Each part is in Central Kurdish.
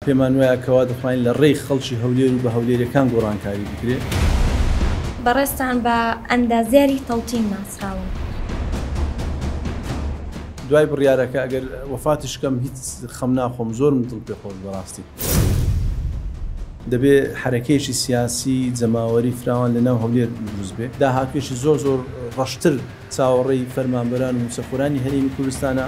پێمان وایە کەوا دەتوانین لە ڕێی خەڵکی هەولێر و بە هەولێریەکان گۆڕانکاری بکرێ. بەڕێزتان بە ئەندازیاری تەوتین ناسراون. دوای بڕیارەکە ئەگەر وەفاتیش کەم هیچ خەم ناخۆم زۆرم دڵ پێ خۆش بەڕاستی. دەبێ حەرەکەیەکی سیاسی جەماوەری فراوان لە ناو هەولێر دروست بێ. داهاتوویەکی زۆر زۆر ڕەشتر چاوەڕێی فەرمانبەران و مووچەخۆرانی هەرێمی کوردستانە.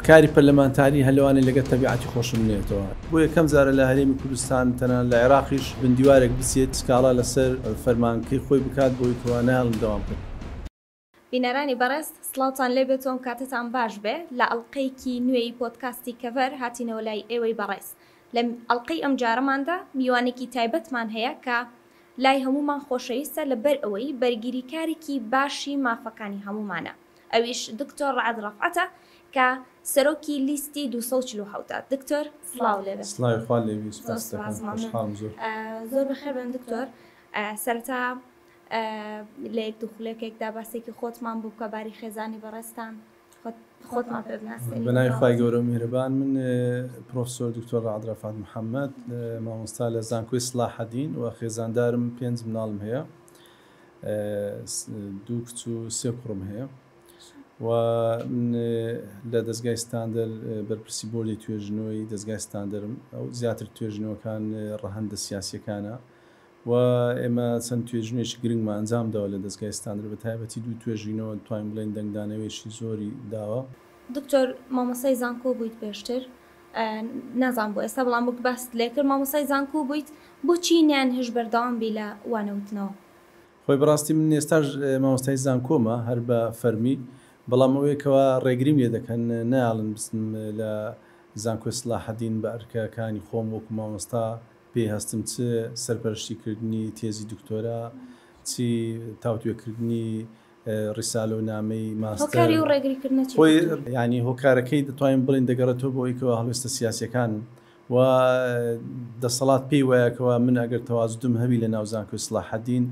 کاری پەرلەمانتاری هەر لەوانەیە لەگەڵ تەبیعەتی خۆشم نەیەتەوە. بۆ یەکەم جارە لە هەرێمی کوردستان تەنانەت لە عێراقیش بن دیوارێک بچێت سکاڵا لەسەر فەرمانگەکەی خۆی بکات بۆی کەوا نایەڵن دەوام بکەن. بینەرانی بەڕێز سڵاوتان لێبێت و ئەم کاتەتان باش بێ لە ئەڵقەیەکی نوێی پۆدکاستی کەڤەر هاتینەوە لای ئێوەی بەڕێز لە ئەڵقەی ئەمجارەماندا میوانێکی تایبەتمان هەیە کە لای هەموومان خۆشەویستە لەبەر ئەوەی بەرگریکارێکی باشی مافەکانی هەموومانە ئەویش دکتۆر ڕەعد ڕەفعەتە کە سەرۆکی لیستی 247 ە. دکتۆر سڵاو لێبێ. سڵاوی خوا لێبی سوپاست دەکەم خۆشحاڵم زۆر. زۆر بەخێر بێن دکتۆر. سەرەتا لە یەک دوو خولەکێکدا باسێکی خۆتمان بۆ بکە باری خێزانی بەڕێزتان خۆتمان پێ بناسێنی. بە ناوی خوای گەورە و میهرەبان من پرۆفسۆر دکتۆر ڕەعد ڕەفعەت محەمەد مامۆستا لە زانکۆی سڵاحەدین و خێزاندارم پێنج مناڵم هەیە دوو کچ و سێ کوڕم هەیە و من لە دەزگای ستاندەر بەرپرسی بۆردی توێژینەوەی دەزگای ستاندەرم ئەو زیاتر توێژینەوەکان ڕەهەندە سیاسیەکانە و ئێمە چەند توێژینەوەیەکی گرنگمان ئەنجام داوە لە دەزگای ستاندەر بە تایبەتی دوو توێژینەوە دەتوانین بڵێین دەنگدانەوەیەکی زۆری داوە. دکتۆر مامۆستای زانکۆ بوویت پێشتر نازانم بۆ ئێستا بەڵام وەک باست لێکرد مامۆستای زانکۆ بوویت بۆچی نەیانهێشت بەردەوام بی لە وانەوتنەوە؟ خۆی بەڕاستی من ئێستاش مامۆستای زانکۆمە هەر بە فەرمی بەڵام ئەوەیە کەوا ڕێگریم لێ دەکەن نایەڵن بچم لە زانکۆی سڵاحەدین بە ئەرکەکانی خۆم وەکو مامۆستا پێی هەستم چ سەرپەرشتی کردنی تێزی دکتۆرا چی تاوتوێ کردنی ڕیسالە و نامەی ماستەر. هۆکاری ئەو ڕێگری کردنە چی خۆی دکتۆر؟ یانی هۆکارەکەی دەتوانین بڵێین دەگەڕێتەوە بۆ ئەوەی کەوا هەڵوێستە سیاسیەکان و دەسەڵات پێی وایە کەوا من ئەگەر تەواجودم هەبی لە ناو زانکۆی سڵاحەدین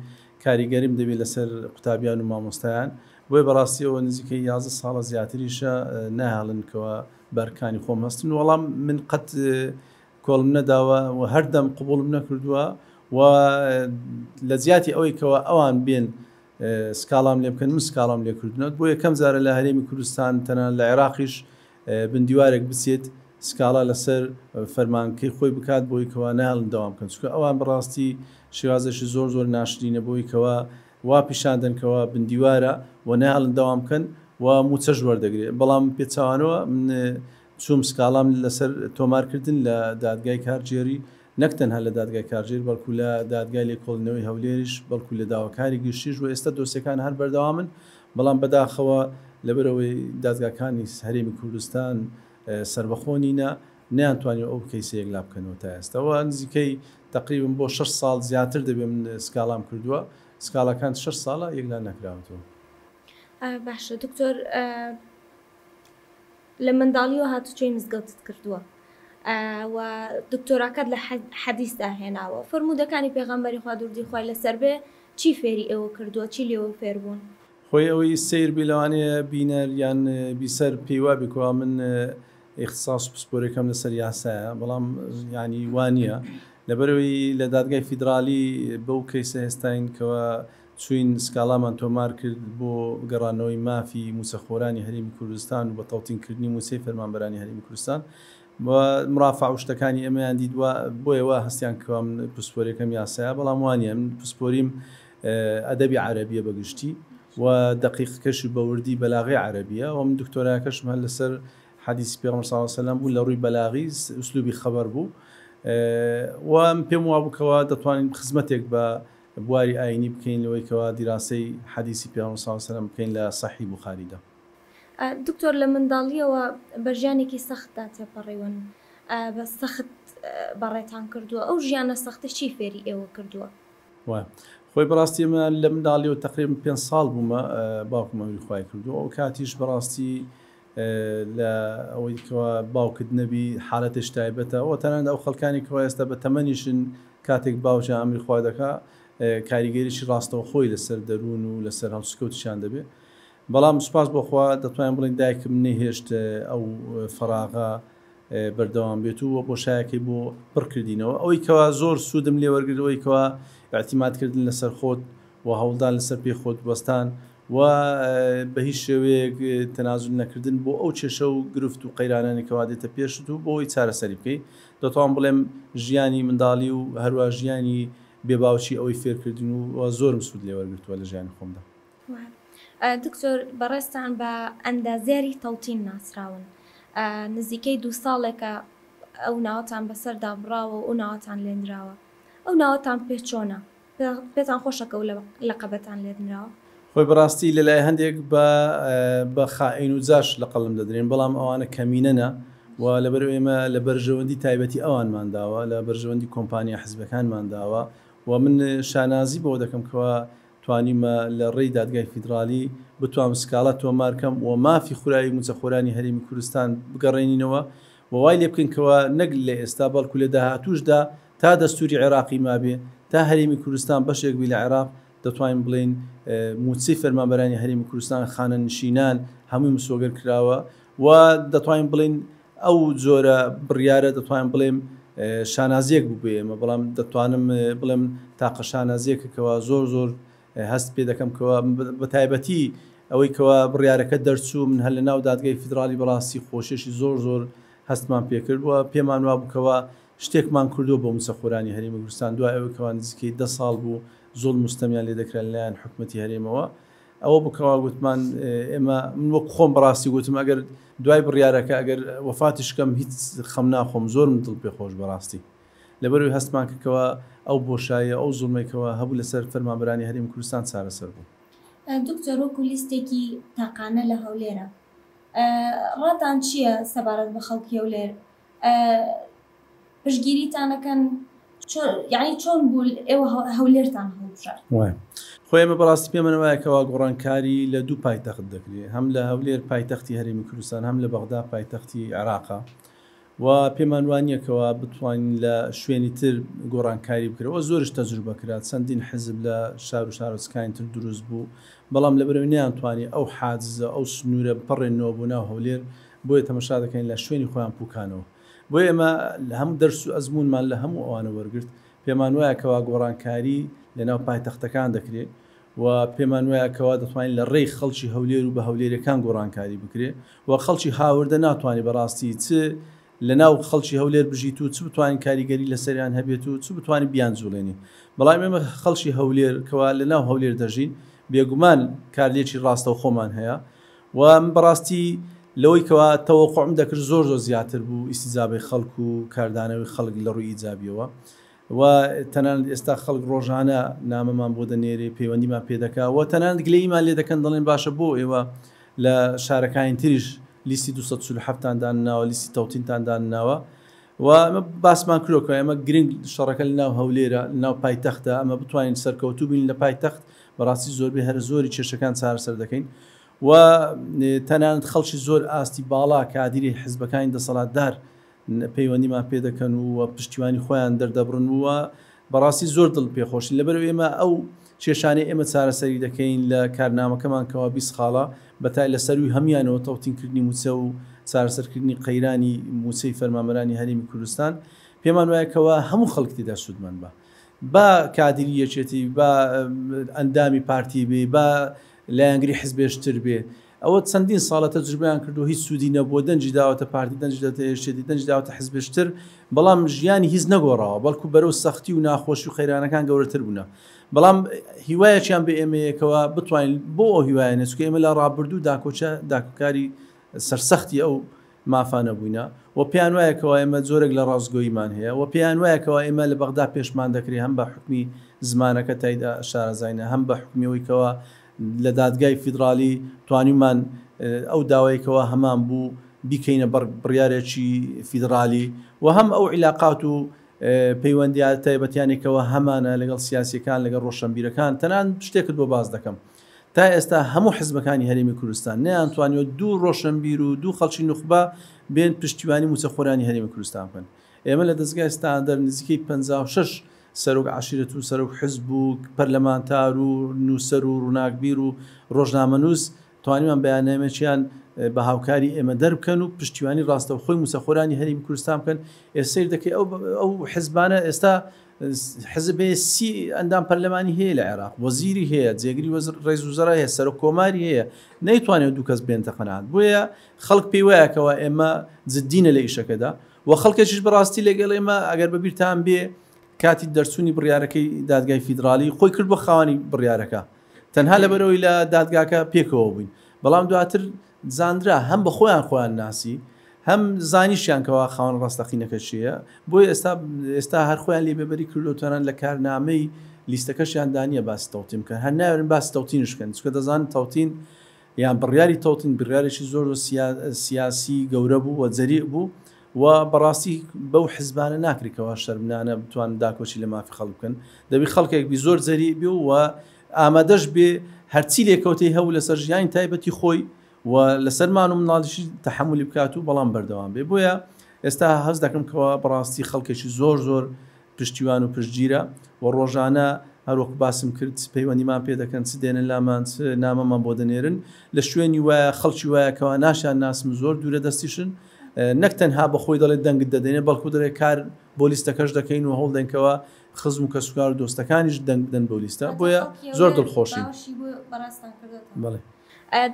کاریگەریم دەبی لەسەر قوتابیان و مامۆستایان بۆیە بەڕاستی ئەوە نزیکەی 11 ساڵە زیاتریشە ناهێڵن کەوا بە ئەرکانی خۆم هەستن وەڵام من قەت کۆڵم نەداوە و هەردەم قبوڵم نەکردووە و لە جیاتی ئەوەی کەوا ئەوان بێن سکاڵام لێ بکەن من سکاڵام لێ کردنەوە بۆ یەکەم جارە لە هەرێمی کوردستان تەنانەت لە عێراقیش بن دیوارێک بچێت سکاڵا لەسەر فەرمانگەکەی خۆی بکات بۆی کەوا نایەڵن دەوام بکەن چونکە ئەوان بەڕاستی شێوازێکی زۆر زۆر ناشرینە بۆی کەوا وا پیشان دەن کەوا بن دیوارە و نایەڵن دەوام بکەن و موچەش وەردەگرێ بەڵام پێچەوانەوە من چووم سکاڵام لەسەر تۆمار کردن لە دادگای کارگێری نەک تەنها لە دادگای کارگێری بەڵکو لە دادگای لێکۆڵینەوەی هەولێریش بەڵکو لە داواکاری گشتیش و ئێستا دۆسیەکان هەر بەردەوامن بەڵام بەداخەوە لەبەرئەوەی دادگاکانی هەرێمی کوردستان سەربەخۆ نینە نەیانتوانیوە ئەو کەیسە یەکلا بکەنەوە تا ئێستا و نزیکەی تەقریبەن بۆ شەش ساڵ زیاتر دەبێ من سکاڵام کردووە سکاڵاکان شەش ساڵە یەکلا نەکراوەتەوە. باشە دکتۆر لە منداڵیەوە هاتوچۆی مزگەوتت کردووە و دکتۆراکەت لە حەدیسدا هێناوە، فەرموودەکانی پێغەمبەری خوا دروودی خوای لەسەر بێ چی فێری ئێوە کردووە، چی لێوە فێر بوون؟ خۆی ئەوەی سەیر بی لەوانەیە بینەر یان بیسەر پێی وابی کەوا من ئیختساس و پسپۆرێکەم لەسەر یاسایە بەڵام یانی وا نییە لەبەرئەوەی لە دادگای فیدرالی بەو کەیسە هێستاین کەوا چووین سکاڵامان تۆمار کرد بۆ گەڕانەوەی مافی مووچەخۆرانی هەرێمی کوردستان و بە تەوتینکردنی مووچەی فەرمانبەرانی هەرێمی کوردستان و مرافع و شتەکانی ئێمەیان دیت وا بۆیە وا هەستیان کەوا من پسپۆریەکەم یاسایە بەڵام وا نییە من پسپۆریم ئەدەبی عەرەبیە بە گشتی و دەقیقەکەش بە وردی بەلاغەی عەرەبیە و من دکتۆراکەشم هەر لەسەر حەدیسی پێغەمبەر صلی اللە علیه وسلم بوو لە ڕووی بەلاغی ئوسلوبی خەبەر بوو و پێم وابوو کەوا دەتوانین خزمەتێک بە بواری ئاینی بکەین لەوەی کەوا دیراسەی حەدیسی پێغەمبەر صلی اللە علیە وسلم بکەین لە سەحیح بوخاریدا. دکتۆر لە منداڵیەوە بە ژیانێکی سەختدا تێپەڕیون بە سەخت بەڕێتان کردووە ئەو ژیانە سەختە چی فێری ئێوە کردووە؟ وایە خۆی بەڕاستی ئێمە لە منداڵیەوە تەقریبەن پێنج ساڵ بوومە باوکم ئەمری خوای کردووە ئەو کاتیش بەڕاستی لە ئەوەی کەوا باوکت نەبی حالەتێش تایبەتە و تەنانەت ئەو خەڵکانی کەوا ئێستا بە تەمەنیشن کاتێک باوکیان ئەمری خوا دەکا کاریگەریی ڕاستەوخۆی لەسەر دەروون و لەسەر هەڵسوکەوتیشیان دەبێ بەڵام سوپاس بۆ خوا دەتوانین بڵێین دایکم نەیهێشت ئەو فەراغە. بەردەوام بێت و بۆشایەکەی بۆ پڕ کردینەوە. ئەوەی کەوا زۆر سوودم لێ وەرگرت ئەوەی کەوا ئیعتیماد کردن لەسەر خۆت و هەوڵدان لەسەر پێی خۆت وەستان و بە هیچ شێوەیەک تەنازول نەکردن بۆ ئەو کێشە و گرفت و قەیرانانەی کەوا دێتە پێشت و بۆ ئەوەی چارەسەری بکەی. دەتوانم بڵێم ژیانی منداڵی و هەروا ژیانی بێ باوکی ئەوەی فێر کردین و زۆرم سوود لێ وەرگرتووە لە ژیانی خۆمدا. دکتۆر بەڕێزتان بە ئەندازیاری تەوتین ناسراون، نزیکەی دوو ساڵێکە ئەو ناوەتان بەسەردا بڕاوە و ئەو ناوەتان لێنراوە، ئەو ناوەتان پێ چۆنە؟ پێتان خۆشە کە ئەو لەقەبەتان لێنراوە؟ خۆی بەڕاستی لەلای هەندێک بە بە خائین و جاش لە قەڵەم دەدرێن، بەڵام ئەوانە کەمینەنە و لەبەر ئێمە لە بەرژەوەندی تایبەتی ئەوانمان داوە، لە بەرژەوەندی کۆمپانیا حزبەکانمان داوە و من شانازی بەوە دەکەم کەوا توانیومە لە ڕێی دادگای فیدرالی بتوانم سکاڵا تۆمار کەم و مافی خوراوی مووچەخۆرانی هەرێمی کوردستان بگەڕێنینەوە و وای لێ بکەین کەوا نەک لە ئێستا بەڵکو لە داهاتووشدا تا دەستووری عێراقی مابێ تا هەرێمی کوردستان بەشێک بی لە عێراق دەتوانین بڵێین مووچەی فەرمانبەرانی هەرێمی کوردستان خانەنشینان هەمووی مسۆگەر کراوە و دەتوانین بڵێین ئەو جۆرە بڕیارە دەتوانم بڵێم شانازیەک بوو بۆ ئێمە، بەڵام دەتوانم بڵێم تاقە شانازیەکە کەوا زۆر زۆر هەست پێ دەکەم کەوا بە تایبەتی ئەوەی کەوا بڕیارەکە دەرچوو من هەر لە ناو دادگای فیدراڵی بەڕاستی خۆشیەکی زۆر زۆر هەستمان پێکرد و پێمان وابوو کەوا شتێکمان کردووە بۆ مووچەخۆرانی هەرێمی کوردستان دوای ئەوەی کەوا نزیکەی دە ساڵ بوو زوڵم و ستەمیان لێ دەکرا لەلایەن حکومەتی هەرێمەوە ئەوە بوو کەوا گوتمان ئێمە من وەک خۆم بەڕاستی گوتم ئەگەر دوای بڕیارەکە ئەگەر وەفاتیش کەم هیچ خەم ناخۆم زۆرم دڵ پێ خۆش بەڕاستی لەبەرئەوەی هەستمان کرد کەوا ئەو بۆشاییە ئەو زوڵمەی کەوا هەبوو لەسەر فەرمانبەرانی هەرێمی کوردستان چارەسەر بوو. دکتۆر وەکو لیستێکی تاقانە لە هەولێرە ڕاتان چییە سەبارەت بە خەڵکی هەولێر؟ پشتگیریتان ئەکەن یانی چۆن بوو ئێوە هەولێرتان هەڵبژارد؟ وایە خۆ ئێمە بەڕاستی پێمان وایە کەوا گۆڕانکاری لە دوو پایتەخت دەکرێ هەم لە هەولێر پایتەختی هەرێمی کوردستان هەم لە بەغدا پایتەختی عێراقە و پێمان وا نییە کەوا بتوانین لە شوێنی تر گۆڕانکاری بکرێت و زۆرش تەجروبە کرا چەندین حزب لە شار و شارۆچکانی تر دروست بوو بەڵام لەبەرئەوەی نەیانتوانی ئەو حاجزە ئەو سنوورە بپەڕێننەوە بۆ ناو هەولێر بۆیە تەمەشا دەکەین لە شوێنی خۆیان پوکانەوە بۆیە ئێمە هەموو دەرس و ئەزموونمان لە هەموو ئەوانە وەرگرت، پێمان وایە کەوا گۆڕانکاری لەناو پایتەختەکان دەکرێ و پێمان وایە کەوا دەتوانین لە ڕێی خەڵکی هەولێر و بە هەولێریەکان گۆڕانکاری بکرێ و خەڵکی هاوردە ناتوانێ بەڕاستی چ لەناو خەڵکی هەولێر بژیت و چ بتوانین کاریگەری لەسەریان هەبێت و چ بتوانین بیانجوڵێنین بەڵام ئێمە خەڵکی هەولێر کەوا لەناو هەولێر دەژین بێگومان کارلێکی ڕاستەوخۆمان هەیە و من بەڕاستی لەوەی کەوا تەوەقوعم دەکرد زۆر زۆر زیاتر بوو ئیستیجابەی خەڵک و کاردانەوەی خەڵک لە ڕووی ئیجابیەوە و تەنانەت ئێستا خەڵک ڕۆژانە نامەمان بۆ دەنێرێ پەیوەندیمان پێ دەکا و تەنانەت گلەییمان لێ دەکەن دەڵێن باشە بۆ ئێوە لە شارەکانی تریش لیستی 247 تان دانناوە لیستی تەوتینتان دانناوە و ئەمە باسمان کرۆ کە ئێمە گرنگ شەڕەکە لە ناو هەولێرە لە ناو پایتەختە ئەمە بتوانین سەرکەوتوو بین لە پایتەخت بەڕاستی زۆربەی هەرە زۆری کێشەکان چارەسەر دەکەین و تەنانەت خەڵکی زۆر ئاستی باڵا کادیری حزبەکانی دەسەڵاتدار پەیوەندیمان پێ دەکەن و پشتیوانی خۆیان دەردەبڕن و بەڕاستی زۆر دڵ پێخۆشین لەبەر ئێمە ئەو کێشانەی ئێمە چارەسەری دەکەین لە کارنامەکەمان کەوا 20 خاڵە بەتای لە سەروی هەمویانەوە تەوتینکردنی موچە و چارەسەرکردنی قەیرانی موچەی فەرمانبەرانی هەرێمی کوردستان پێمان وایە کەوا هەموو خەڵک تێدا سوودمەند بە با کادیری یەکێتی با ئەندامی پارتی بێ با لایەنگری حزبێش تر بێ ئەوە چەندین ساڵە تەجروبەیان کردووە هیچ سوودی نەبووە دەنگی داوەتە پارتی دەنگی داوەتە یەکێتی دەنگی داوەتە حزبێش تر بەڵام ژیانی هیچ نەگۆڕاوە بەڵکو بەرەو سەختی و ناخۆشی و قەیرانەکان گەورەتر بوونە بەڵام هیوایەکیان بە ئێمەیەکەوە بتوانین بۆ ئەو هیوایە نەچکە ئێمە لە ڕابردوو داکۆچە داکۆکاری سەرسەختی ئەو مافانە بووینە و پێیان وایە کەوا ئێمە جۆرێک لە ڕاستگۆییمان هەیە و پێیان وایە کەوا ئێمە لە بەغدا پێشمان دەکرێ هەم بە حوکمی زمانەکە تایدا شارەزاینە هەم بە حوکمی ئەوەی کەوا لە دادگای فیدڕالی توانیومان ئەو داوای کەوا هەمان بوو بیکەینە بڕیارێکی فیدڕالی و هەم ئەو عیلاقات و پەیوەندیە تایبەتیانەی کەوا هەمانە لەگەڵ سیاسیەکان لەگەڵ ڕۆشەنبیرەکان تەنانەت شتێکت بۆ باس دەکەم تا ئێستا هەموو حزبەکانی هەرێمی کوردستان نەیانتوانیوە دوو ڕۆشنبیر و دوو خەڵکی نوخبە بێن پشتیوانی مووچەخۆرانی هەرێمی کوردستان بکەن. ئێمە لە دەزگای ستاندەر نزیکەی 56 سەرۆک عەشیرەت و سەرۆک حزب و پەرلەمانتار و نووسەر و ڕووناکبیر و ڕۆژنامەنووس توانیمان بەیاننامەیەکیان بە هاوکاری ئێمە دەربکەن و پشتیوانی ڕاستەوخۆی مووچەخۆرانی هەرێمی کوردستان بکەن. ئێ سەیر دەکەی ئەو ئەو حزبانە ئێستا حزب هەیە 30 ئەندام پەرلەمانی هەیە لە عێراق، وەزیری هەیە، جێگری وەزر ڕێز وزەرای هەیە، سەرۆک کۆماری هەیە، نەیتوانێت دوو کەس بێنتە قەناعەت. بۆیە خەڵک پێی وایە کەوا ئێمە جددینە لە ئیشەکەدا و خەڵکێکیش بەڕاستی لەگەڵ ئێمە ئەگەر بەبیرتان بێ کاتی دەرچوونی بڕیارەکەی دادگای فیدراڵی خۆی کرد بۆ خاوەنی بڕیارەکە تەنها لەبەرئەوەی لە دادگاکە پێکەوە بووین بەڵام دواتر زانرا هەم بە خۆیان خۆیان ناسی هەم زانیشیان کەوا خاوەن ڕاستەقینەکە کێیە بۆیە ئێستا ئێستا هەر خۆیان لێ بێبەری کردو تەنان لە کارنامەی لیستەکەشیان دانیە باسی تەوتین بکەن هەر ناوێرن باسی تەوتینش بکەن چونکە دەزانن تەوتین یان بڕیاری تەوتین بڕیارێکی زۆر زۆر سیاسی گەورە بوو و جەریء بوو و بەڕاستی بەو حزبانە ناکرێت کەوا شەرمنانە بتوانن داکۆکی لە مافی خەڵک بکەن دەبی خەڵکێک بی زۆر جەریء بێ و ئامادەش بێ هەرچی لێکەوتەی هەبوو لەسەر ژیانی تایبەتی خۆی و لەسەر مان و مناڵیشی تەحەمولی بکات و بەڵام بەردەوام بێ بۆیە ئێستا هەست دەکەم کەوا بەڕاستی خەڵکێکی زۆر زۆر پشتیوان و پشتگیرە و ڕۆژانە هەروەکو باسم کرد چ پەیوەندیمان پێ دەکەن چ دێنە لامان چ نامەمان بۆ دەنێرن لە شوێنی وایە خەڵکی وایە کەوا ناشیان ناسم زۆر دوورە دەستیشن نەک تەنها بە خۆی دەڵێت دەنگت دەدەینێ بەڵکو دەڵێت کار بۆ لیستەکەش دەکەین و هەوڵ دەین کەوا خزم و کەسوکار و دۆستەکانیش دەنگ بدەن بەو لیستە بۆیە زۆر دڵخۆشین. بەڵێ.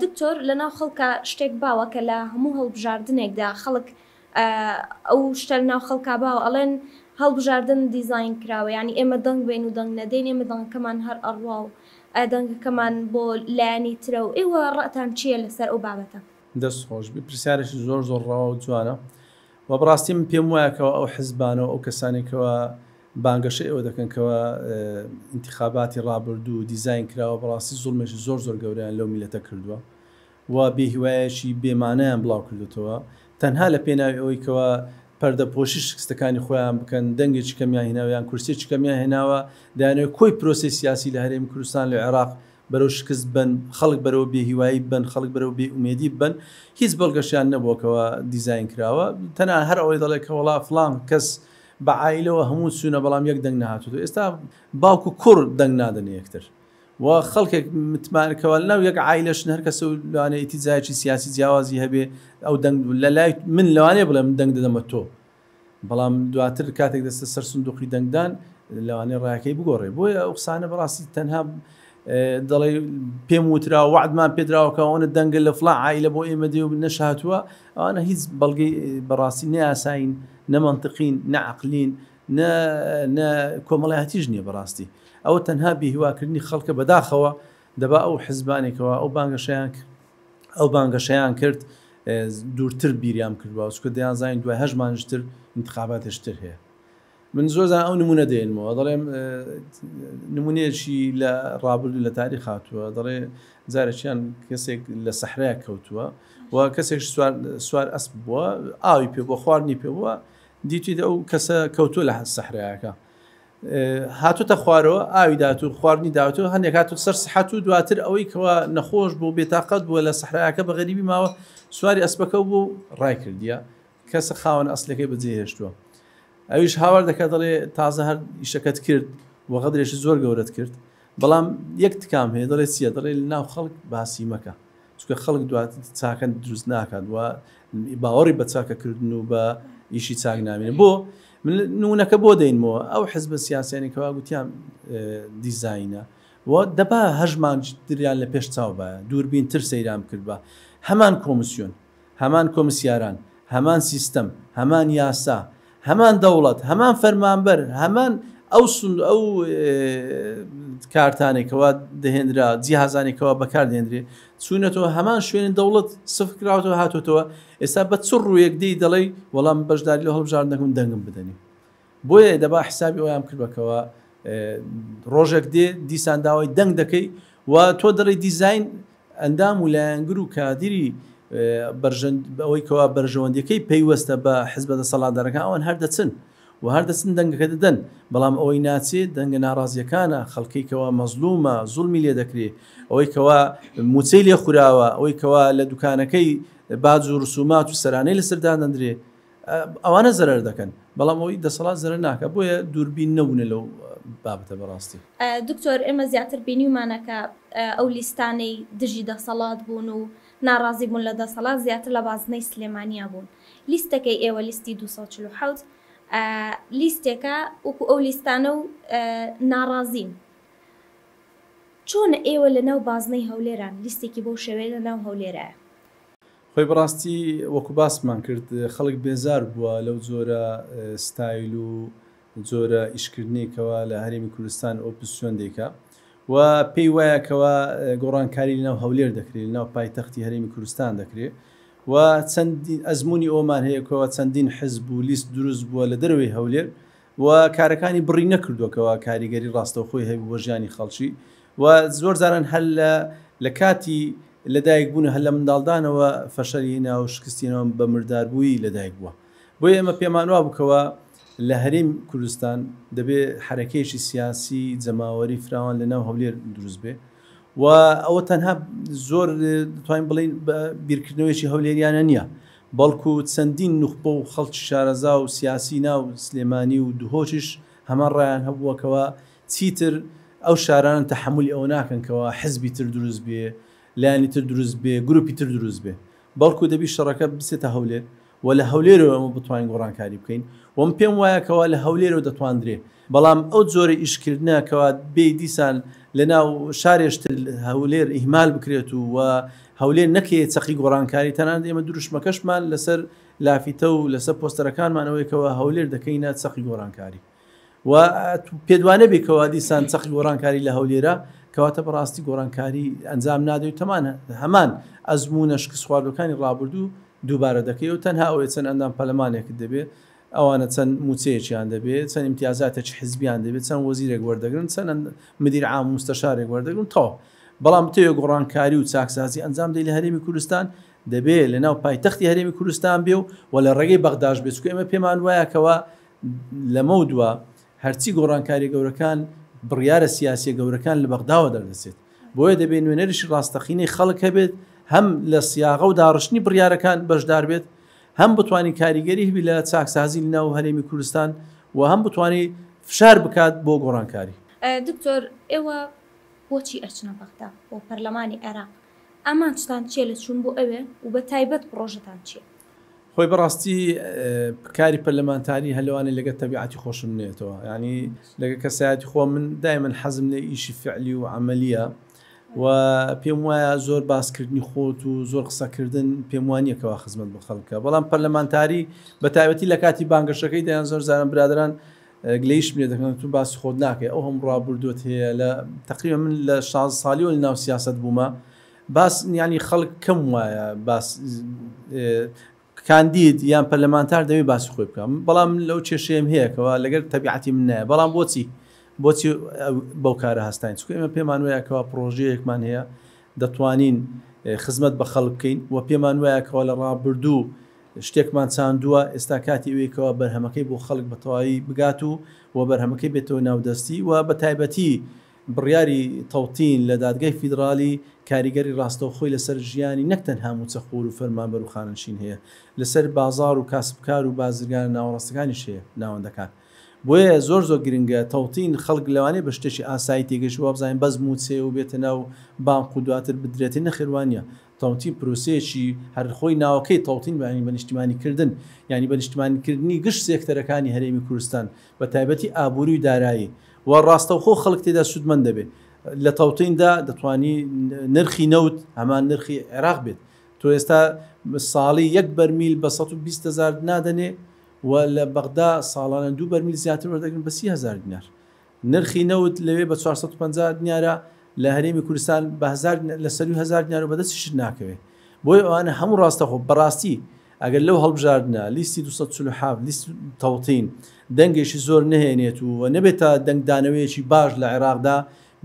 دکتۆر لەناو خەڵکا شتێک باوە کە لە هەموو هەڵبژاردنێکدا خەڵک ئەو شتە لەناو خەڵکا باوە ئەڵێن هەڵبژاردن دیزاین کراوە یانی ئێمە دەنگ بەین و دەنگ نەدەین ئێمە دەنگەکەمان هەر ئەڕوا و دەنگەکەمان بۆ لایەنی ترە و ئێوە ڕەئتان چییە لەسەر ئەو بابەتە؟ دەست خۆش بی پرسیارێکی زۆر زۆر ڕەوا و جوانە و بەڕاستی من پێم وایە کەوا ئەو حزبانە و ئەو کەسانەی کەوا بانگەشەی ئەوە دەکەن کەوا ئینتخاباتی ڕابردوو دیزاین کراوە بەڕاستی زوڵمێکی زۆر زۆر گەورەیان لەو میلەتە کردووە و بێهیوایەکی بێمانایان بڵاو کردوتەوە تەنها لە پێناوی ئەوەی کەوا پەردەپۆشی شکستەکانی خۆیان بکەن دەنگێکی کەمیان هێناوە یان کورسیەکی کەمیان هێناوە دەیانەوێت کۆی پرۆسەی سیاسی لە هەرێمی کوردستان لە عێراق بەرەو شکست بەن، خەڵک بەرەو بێ هیوایی ببەن، خەڵک بەرەو بێ ئومێدی ببەن، هیچ بەڵگەشیان نەبووە کەوا دیزاین کراوە، تەنها هەر ئەوەی دەڵێ کە وەڵا فڵان کەس بە عایلەوە هەموو چوونە بەڵام یەک دەنگ نەهاتووە، ئێستا باوک و کوڕ دەنگ نادەنە یەکتر و خەڵکێک متمانە کەوا لەناو یەک عایلەشن هەر کەسە و لەوانەیە ئیتیجاهێکی سیاسی جیاوازی هەبێ ئەو دەنگ لە لای من لەوانەیە بڵێ من دەنگ دەدەمە تۆ بەڵام دواتر کاتێک دەستە سەر سندوقی دەنگدان لەوانەیە ڕایەکەی بگۆڕێ بۆیە ئەو قسانە بەڕاستی تەنها دەڵێ پێم وترا وعدمان پێدراوە کە ئەوەنە دەنگە لە فڵان عیلە بۆ ئێمە دێ و نەشهاتووە ئەوانە هیچ بەڵگەی بەڕاستی نەیاسایین نە منطقین نە عقلین نە نە کۆمەڵایەتیش نییە بەڕاستی ئەوە تەنها بێهیواکردنی خەڵکە بەداخەوە دەبا ئەو حزبانێکەوە ئەو بانگەشەیان کرد ئەو بانگەشەیان کرد دوورتر بیریان کردوە چونکە دەیانزانی دوای هەشت مانگیش تر ئینتخاباتێکی تر هەیە من زۆر جار ئەو نمونە دێنمەوە دەڵێم نمونەیەکی لە ڕابردوو لە تاریخ هاتووە دەڵێ جارێکیان کەسێک لە سەحرا کەوتووە و کەسێک سوار سوار ئەسپ بووە ئاوی پێ بۆ خواردنی پێ بووە دیتیت ئەو کەسە کەوتووە لە سەحرایەکە هاتوتە خوارەوە ئاوی دات و خواردنی داوت و هەندێک هاتو سەر سحەت و دواتر ئەوەی کەوا نەخۆش بوو بێتاقەت بووە لە سەحرایەکە بە غەریبی ماوە سواری ئەسپەکە بوو ڕای کردیە کەسە خاوەن ئەسلەکەی بەجێ هێشتووە ئەویش هاوار دەکات دەڵێ تازە هەر ئیشەکەت کرد و غەدرێکی زۆر گەورەت کرد بەڵام یەک تکام هەیە دەڵێ چییە دەڵێ لەناو خەڵک باسی مەکە چونکە خەڵک دواتر چاکە دروست ناکات و باوەڕی بە چاکەکردن و بە ئیشی چاک نامێنێ بۆ من نمونەکە بۆ دەینمەوە ئەو حزبە سیاسیانی کەوا گوتیان دیزاینە و دەبا هەژمان دریان لە پێش چاو باە دووربین تر سەیران بکردبا هەمان کۆمسیۆن هەمان کۆمسیاران، هەمان سیستەم، هەمان یاسا، هەمان دەوڵەت، هەمان فەرمانبەر، هەمان ئەو سند ئەو کارتانەی کەوا دەهێنرا، جیهازانەی کەوا بەکار دەهێنرێ، چوونەتەوە هەمان شوێنی دەوڵەت سفر کراوەتەوە هاتۆتەوە، ئێستا بە چ ڕوویەک دێی دەڵێی وەڵا من بەشداری لەو هەڵبژاردنە دەکەم دەنگم بدەنێ. بۆیە دەبا حسابی ئەویان بکردبا کەوا ڕۆژێک دێ دیسان داوای دەنگ دەکەی و تۆ دەڵێی دیزاین ئەندام و لایەنگر و کادیری ئەوەی کەوا بەرژەوەندیەکەی پەیوەستە بە حزبە دەسەڵاتدارەکان ئەوان هەر دەچن و هەر دەچن دەنگەکە دەدەن بەڵام ئەوەی ناچێت دەنگە ناڕازیەکانە خەڵکەی کەوا مەزلومە زوڵمی لێ دەکرێ ئەوەی کەوا موچەی لێ خوراوە ئەوەی کەوا لە دوکانەکەی باج و رسومات و سەرانەی لەسەر دادەندرێ ئەوانە زەرەر دەکەن بەڵام ئەوەی دەسەڵات زەرەر ناکە بۆیە دووربین نەبوونە لەو بابەتە بەڕاستی. دکتۆر ئێمە زیاتر بینیومانە کە ئەو لیستانەی دژی دەسەڵات بوون و ناڕازی بوون لە دەسەڵات زیاتر لە بازنەی سلێمانیا بوون لیستەکەی ئێوە لیستی 247 لیستێکە وەکو ئەو لیستانە و ناڕازین چۆنە ئێوە لە ناو بازنەی هەولێران لیستێکی بەو شێوەیە لە ناو هەولێرایە؟ خۆی بەڕاستی وەکو باسمان کرد خەڵک بێزار بووە لەو جۆرە ستایل و جۆرە ئیشکردنەی کەوا لە هەرێمی کوردستان ئۆپزسیۆن دەیکا و پێی وایە کەوا گۆڕانکاری لەناو هەولێر دەکرێت لەناو پایتەختی هەرێمی کوردستان دەکرێت و چەندین ئەزمموی ئەومان هەیە کەوا چەندین حزب و لیست دروست بووە لە دەرەوەی هەولێر و کارەکانی بڕی نەکردووە کەوا کاریگەری ڕاستەوخۆی هەبوو بۆ ژیانی خەڵکی و زۆر جاران هەر لە لە کاتی لەدایک بوون هەر لە منداڵدانەوە فەشەلی هێنا و شکستی هێنا و بە مرداربوویی لەدایک بووە بۆیە ئێمە پێمان وابوو کەوا لە هەرێم کوردستان دەبێ حەرەکەیەکی سیاسی جەماوەری فراوان لە ناو هەولێر دروست بێ و ئەوە تەنها زۆر دەتوانین بڵێین بە بیرکردنەوەیەکی هەولێریانە نییە بەڵکو چەندین نوخبە و خەڵکی شارەزا و سیاسی ناو سلێمانی و دهۆکیش هەمان ڕایان هەبووە کەوا چیتر ئەو شارانە تەحەمولی ئەوە ناکەن کەوا حزبی تر دروست بێ، لایەنی تر دروست بێ، گروپی تر دروست بێ. بەڵکو دەبی شەڕەکە بچێتە هەولێر و لە هەولێرەوە ئێمە بتوانین گۆڕانکاری بکەین و من پێم وایە کەوا لە هەولێرەوە دەتواندرێ. بەڵام ئەو جۆرە ئیشکردنە کەوا بێی دیسان لە ناو شارێش تر هەولێر ئیهمال بکرێت و و هەولێر نەکەیە چەقی گۆڕانکاری تەنانەت ئێمە دروشمەکەشمان لەسەر لافیتە و لەسەر پۆستەرەکانمان ئەوەیە کەوا هەولێر دەکەینە چەقی گۆڕانکاری. و پێت وانەبێ کەوا دیسان چەقی گۆڕانکاری لە هەولێرە کەواتە بەڕاستی گۆڕانکاری ئەنجام نادەی و تەمان هەمان ئەزموونە شکستخواردوەکانی ڕابردوو دووبارە دەکەی و تەنها ئەوەیە چەند ئەندام پەرلەمانێکت دەبێ ئەوانە چەند موچەیەکیان دەبێ چەند ئیمتیازاتێکی حزبیان دەبێت چەند وەزیرێک وەردەگرن چەند مدیر عام و مستەشارێک وەردەگرن تەواو بەڵام بتەوێ گۆڕانکاری و چاکسازی ئەنجام دەی لە هەرێمی کوردستان دەبێ لە ناو پایتەختی هەرێمی کوردستان بێ و و لە ڕێگەی بەغداش بێ چونکە ئێمە پێمان وایە کەوا لەمەودوا هەرچی گۆڕانکاریە گەورەکان، بڕیارە سیاسیە گەورەکان لە بەغداوە دەردەچێت. بۆیە دەبێت نوێنەرێکی ڕاستەقینەی خەڵک هەبێت، هەم لە سیاغە و داڕشتنی بڕیارەکان بەشدار بێت، هەم بتوانێت کاریگەری هەبێت لە چاکسازی لەناو هەرێمی کوردستان و هەم بتوانێت فشار بکات بۆ گۆڕانکاری. دکتۆر ئێوە بۆچی ئەچنە بەغدا بۆ پەرلەمانی عێراق؟ ئامانجتان چیە لە چوون بۆ ئەوێ و بە تایبەت پڕۆژەتان چیە؟ خۆی بەڕاستی کاری پەرلەمانتاری هەر لەوانەیە لەگەر تەبیعەتی خۆشم نێتەوە یعنی لەگە کەسایەتی خۆم من دایمەن حەزم لە ئیشی فعلی و عملیە و پێم وایە زۆر باسکردنی خۆت و زۆر قسەکردن پێم وانە کەوا خزمەت بە خەڵکە بەڵام پەرلەمانتاری بە تایبەتی لە کاتی بانگەشەکەی دەیان زۆر زارم برادران گلەیشم لێ دەکەن تو باسی خۆت ناکەی ئەو هەم ڕابردووت هەیە لە تقریبا من لە 16 ساڵیەوە لە ناو سیاست بوومە باس یانی خەڵک کەم وایە باس کاندید یان پەرلەمانتار دەوێ باسی خۆی بکەم بەڵام لەو کێشەیەم هەیە کەەوە لەگەر تەبیعەتی من نایە بەڵام بۆچی بۆچی بەو کارە هەستین چونکە ئێمە پێمان وایە کەوا پرۆژەیەکمان هەیە دەتوانین خزمەت بە خەڵک بکەین و پێمان وایە کەوا لە ڕابردوو شتێکمان چاندووە ئێستا کاتی ئەوەیە کەوا بەرهەمەکەی بۆ خەڵک بە تەواوی بگات و و بەرهەمەکەی بێتەوە ناودەستی و بە تایبەتی بڕیاری تەوتین لە دادگای فیدڕالی کاریگەری ڕاستەوخۆی لەسەر ژیانی نەک تەنها مووچەخۆر و فەرمانبەر و خانەنشین هەیە، لەسەر بازاڕ و کاسبکار و بازرگانە ناوەڕاستەکانیش هەیە، ناوەندەکان. بۆیە زۆر زۆر گرنگە تەوتین، خەڵک لەوانەیە بە شتێکی ئاسایی تێگەیشتبێ وابزانێت بەس مووچەیە و بێتە ناو بانق و دواتر بدرێتێ، نەخێر وانییە. تەوتین پرۆسەیەکی هەر خۆی ناوەکەی تەوتین یانی بە نیشتیمانیکردن، یانی بە نیشتیمانیکردنی گشت سێکتەرەکانی هەرێمی کوردستان بە تایبەتی ئابووری و دارایی، و ڕاستەوخۆ خەڵک تێدا سوودمەند دەبێت. لە تەوتیندا دەتوانی نرخی نەوت هەمان نرخی عێراق بێت. تۆ ئێستا ساڵی یەک بەرمیل بە 120 هەزار نادەنێ و لە بەغدا ساڵانە دوو بەرمیل زیاتر وەردەگرن بە 30 هەزار دینار. نرخی نەوت لەوێ بە 450 دینارە لە هەرێمی کوردستان بە هەزار لە سەروی هەزار دینار و بەدەستیشت ناکەوێ. بۆیە ئەوانە هەموو ڕاستەخۆ بەڕاستی ئەگەر لەو هەڵبژاردنە لیستی 247 لیست تەوتین دەنگێکی زۆر نەهێنێت و نەبێتە دەنگدانەوەیەکی باش لە عێراقدا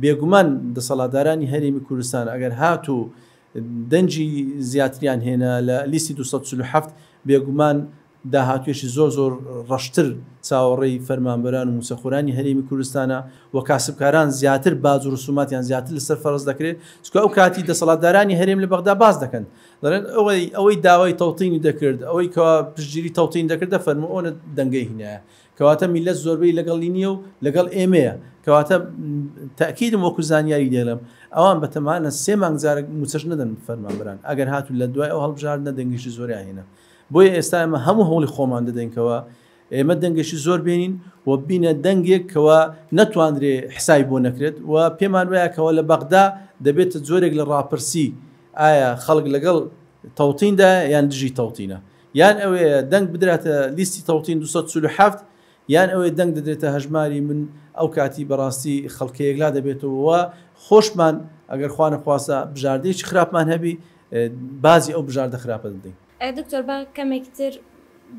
بێگومان دەسەڵاتدارانی هەرێمی کوردستان ئەگەر هاتوو دەنگی زیاتریان هێنا لە لیستی 247 بێگومان داهاتوویەکی زۆر زۆر ڕەشتر چاوەڕێی فەرمانبەران و مووچەخۆرانی هەرێمی کوردستانە و کاسبکاران زیاتر باج و ڕسوماتیان زیاتر لەسەر فەرز دەکرێت، چونکە ئەو کاتی دەسەڵاتدارانی هەرێم لە بەغدا باس دەکەن دەڵێن ئەوەی ئەوەی داوای تەوتینی دەکرد ئەوەی کەوا پشتگیری تەوتین دەکرد دەفەرموو ئەوەنە دەنگەی هینایە کەواتە میللەت زۆربەی لەگەڵی نییە و لەگەڵ ئێمەیە کەواتە تەئکیدم وەکو زانیاری دەڵێم ئەوان بەتەمانە سێ مانگ جارێک مووچەش نەدەن فەرمانبەران ئەگەر هاتوو لە دوای ئەو هەڵبژاردنە دەنگێکی زۆریان هێنا بۆیە ئێستا ئێمە هەموو هەوڵی خۆمان دەدەین کەوا ئێمە دەنگێکی زۆر بێنین و بینە دەنگێک کەوا نەتواندرێ حسابی بۆ نەکرێت و پێمان وایە کەوا لە بەغدا دەبێتە جۆرێک لە ڕاپرسی ئایا خەڵک لەگەڵ تەوتیندایە یان دژی تەوتینە یان ئەوەیە دەنگ بدراتە لیستی تەوتین 247 یان ئەوەیە دەنگ دەدرێتە هەژماری من ئەو کاتی بەڕاستی خەڵکە یەکلا دەبێتەوە و خۆشمان ئەگەر خوا نەخواستە بژاردەیەکی خراپمان هەبی باجی ئەو بژاردە خراپە دەدەین. دکتۆر با کەمێک تر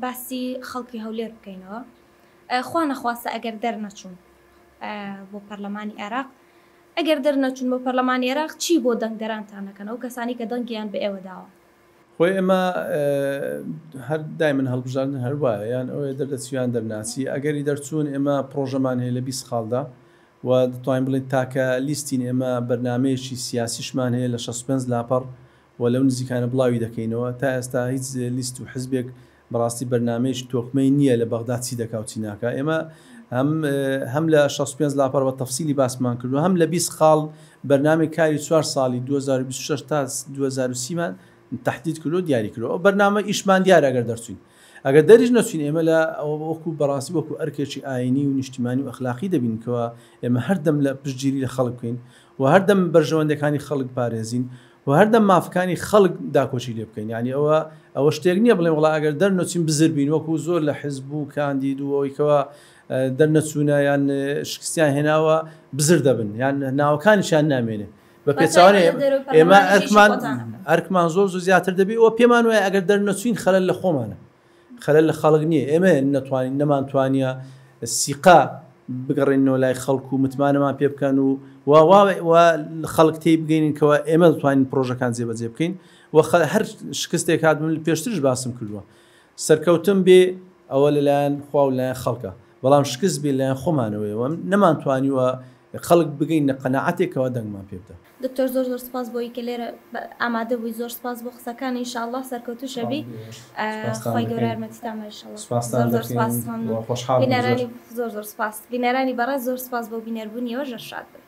باسی خەڵکی هەولێر بکەینەوە خوا نەخواستە ئەگەر دەرنەچوون بۆ پەرلەمانی عێراق ئەگەر دەرنەچوون بۆ پەرلەمانی عێراق چی بۆ دەنگدەرانتان ئەکەن ئەو کەسانی کە دەنگیان بە ئێوە داوە؟ خۆی ئێمە هەر دایمن هەڵبژاردن هەر وایە یان ئەوەیە دەردەچی یان دەرناچی ئەگەری دەرچوون ئێمە پڕۆژەمان هەیە لە 20 خاڵدا و دەتوانین بڵێین تاکە لیستین ئێمە بەرنامەیەکی سیاسیشمان هەیە لە 65 لاپەڕ و لەو نزیکانە بڵاوی دەکەینەوە تا ئێستا هیچ لیست و حزبێک بەڕاستی بەرنامەیەکی تۆکمەی نییە لە بەغدا چی دەکا و چی ناکا ئێمە هەم هەم لە 65 لاپەڕ بە تەفسیلی باسمان کردو هەم لە 20 خاڵ بەرنامەی کاری چوار ساڵی 2026 تا 2030 مان تەحدید کردو دیاری کردو ئەو بەرنامە ئیشمان دیارە ئەگەر دەرچوین ئەگەر دەریش نەچوین ئێمە لە وەکو بەڕاستی وەکو ئەرکێکی ئاینی و نیشتیمانی و ئەخلاقی دەبین کەوا ئێمە هەردەم لە پشتگیری لە خەڵک بکەین و هەردەم بەرژەوەندەکانی خەڵک پارێزین و هەردەم مافەکانی خەڵک داکۆکی لێ بکەین یانی ئەوە ئەوە شتێک نییە بڵێن وڵا ئەگەر دەرنەچین بزر بین وەکو زۆر لە حزب و کاندید و ئەوەی کەوا دەرنەچوونە یان شکستیان هێناوە بزر دەبن یان ناوەکانیشیان نامێنێ بە پێچەوانەی ئێمە ئەرکمان ئەرکمان زۆر زۆر زیاتر دەبی و پێمان وایە ئەگەر دەرنەچوین خەلەل لە خۆمانە خەلەل لە خەڵک نییە ئێمە نەتوانین نەمانتوانیە سیقە بگەڕێنەوە لای خەڵک و متمانەمان پێ بکەن و و خەڵک تێی بگەینین کەەوە ئێمە دەتوانین پرۆژەکان جێبەجێ بکەین و هەر شکستێک هات من پێشترش باسم کردووە سەرکەوتن بێ ئەوە لەلایەن خوا و لایەن خەڵکە بەڵام شکست بێ لایەن خۆمانەوەیە و نەمانتوانیوە خەڵک بگەینە قەناعەتێکەوە دەنگمان پێ بدا. دکتۆر زۆر زۆر سپاس بۆ ئەوی کە لێرە ئامادە بووی زۆر سپاس بۆ قسەکان ان شاء اللە سەرکەوتوو شەبی خوای گەورە یارمەتیتان بێت ان شاء اللە زۆر زۆر سپاس ممنون بینەرانی زۆر زۆر سپاس بینەرانی بەڕێز زۆر سپاس بۆ بینەربوونیەوە ژەر شاد بن.